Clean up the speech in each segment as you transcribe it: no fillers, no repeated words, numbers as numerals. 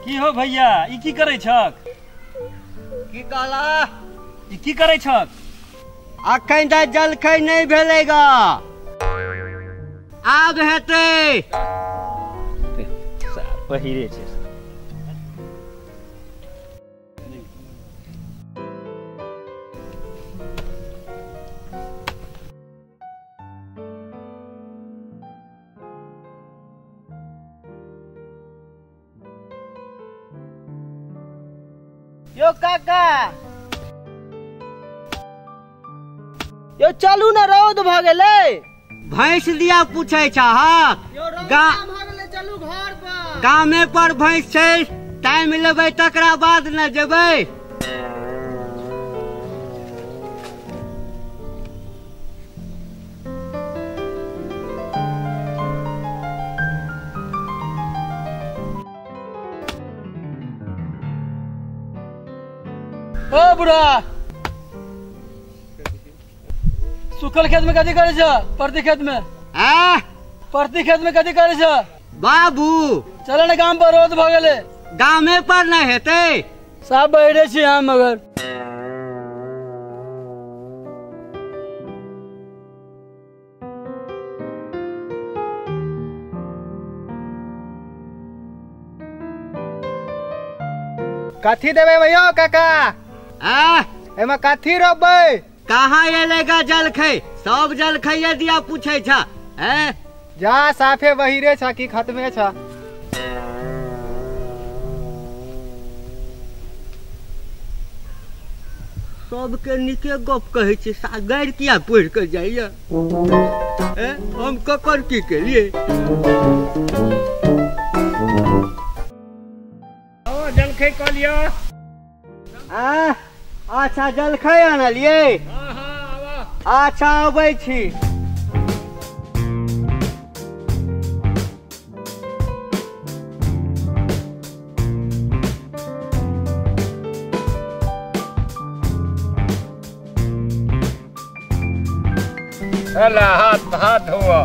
की हो भैया, ई की करै छक? की कहला? ई की करै छक? अखन तऽ जलखै नहि भेलै ग, आब हेतै। पहिरे छै। यो काका, यो चलू ने, रौद भ गेलै। भैंस दिया पूछै छहक? चलू घर पर। गामे पर भैंस छै, टाइम लेबै तकरा बाद ने जेबै। ओ बुढ़ा, सुखल खेत में कथी करै छ? परती खेत में। आ परती खेत में कथी करै छ? बाबू चल ने गाम पर, रौद भ गेलै। गामे पर नहि हेतै। सब बैठे छी हम मगर। कथी देबै भैया काका? आ एमे कथी रोपबै? कहाँ एलेगा जलखै? सब जलखै दिया पूछै छ। हैं जा साफे बहिरे छ की खत्मे छ। सबके नीके गप कहै छै, गारि किया पढ़ि कऽ जाइया? हम ककर की केलिए? ओ जलखै कऽ लिअ। आ अच्छा जलखै आनलियै? अच्छा अबै छी। हाथ हाथ धोआ।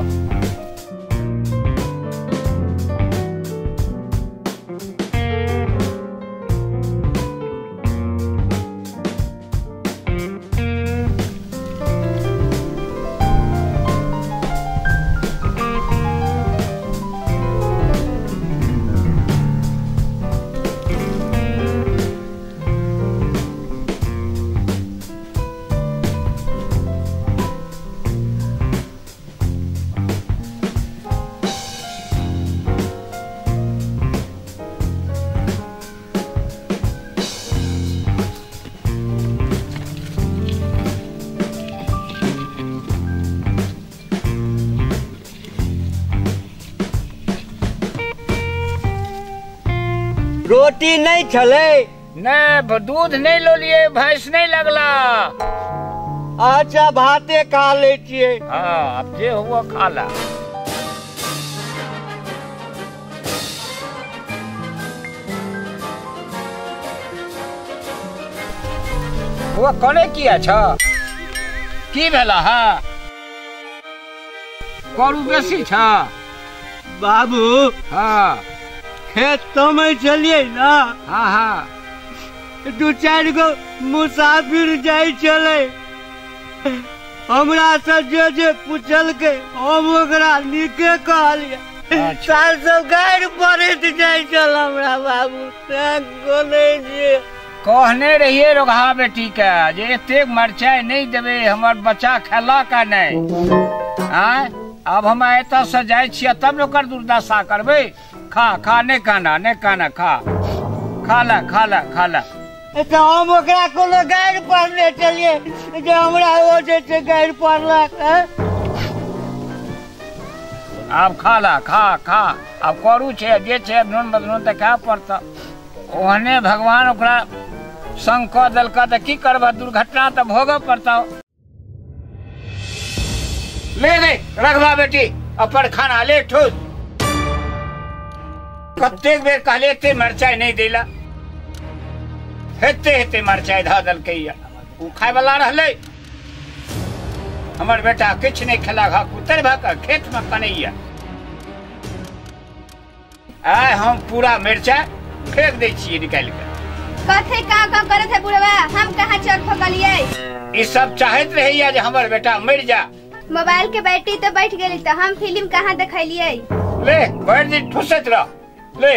रोटी नहीं छले? नहीं, दूध नहीं लो लिए, भैंस नहीं लगला। अच्छा भाते खा ले छिए। हाँ अब जे हुआ खा ला। हुआ कने किया छ? की भेला? हाँ करू बेसी छ बाबू। हाँ खेत तो में चलिए ना। हाँ हाँ दू चार गो मुसाफिर जाय चले, हमरा से जे जे पूछल के हम ओकरा नीके कहलिए। साल सब गारि पड़ैत जाय चल हमरा बाबू। कहने रहिए रोगहा बेटी के जे एतेक मरचाई नहीं देबे, हमर बच्चा खेला का नहीं। आँ अब हम एतऽ से जाइ छियै तब ने ओकर दुर्दशा करबै। खा खा, नहीं खाना नहीं खाना, खा खा ला खा ला खा ला। तऽ हम ओकरा कोनो गारि पढ़ने चलिए जे हमरा ओ जे छै गारि पढ़लक। आब खा ला, खा खा। आब करू छै जे छै नून बदनून तऽ खाय पड़त। ओहने भगवान ओकरा संग कऽ देलक तऽ की करबह, दुर्घटना तऽ भोगऽ पड़तौ। ले ले रघवा बेटी अपन खाना ले ठोस। कतेक बेर कहले एते मरचाई नहीं देला, हेते हेते मरचाई धऽ देलकै। ओ खाय वाला रहलै। हमर बेटा किछु नहीं खेलक हक, उतर भऽ कऽ खेत में कनैया। आय हम पूरा मिर्चाई फेंक दै छियै निकालि के। कथे का का करत है बुढ़वा, हम कहाँ चोर फकलिए। ई सब चाहत रहैया जे हमर बेटा मर जा। मोबाइल के बैटरी तो बैठ गेली, तो हम फिल्म कहाँ देखलिए। ले भरि दिन ठुसैत रह। ले